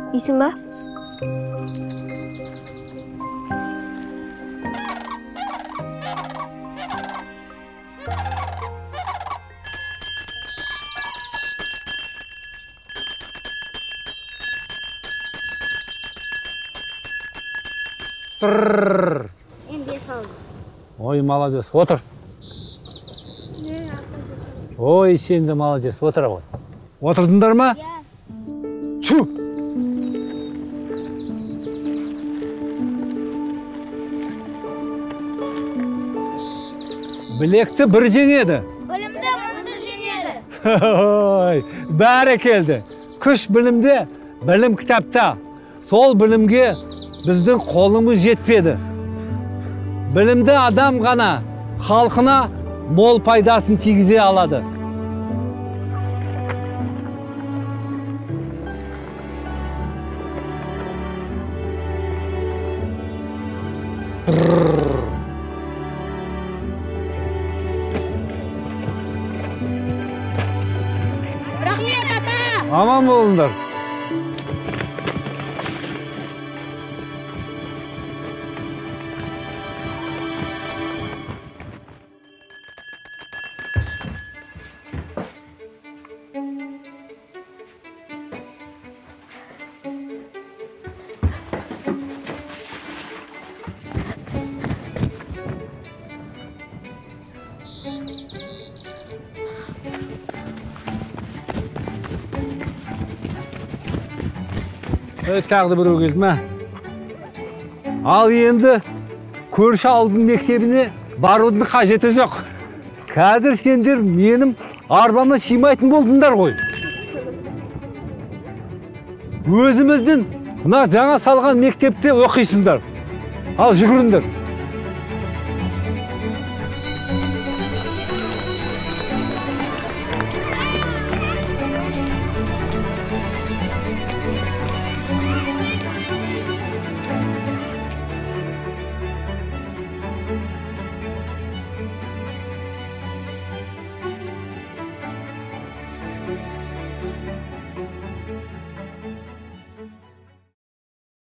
Дейсің ба? Енді салдым. Ой, молодец. Отыр. Ой, сен де молодец. Отыра ғой. Отырдыңдар ма? Иә. Чу! Білекті бір жеңеді. Білімді мыңды жеңеді. Ой, бәрекелді. Күш білімде, білім кітапта. Сол білімге біздің қолымыз жетпеді. Білімді адам ғана халқына мол пайдасын тигізе алады. Рахмет, ата! Аман болыңдар. Тағы да біреу келді ме? Ал енді көрші ауылдың мектебіне барудың қажеті жоқ. Қазір сендер менің арбама сыймайтын болдыңдар ғой. Өзіміздің мына жаңа салған мектепте оқисыңдар. Ал жүгіріңдер.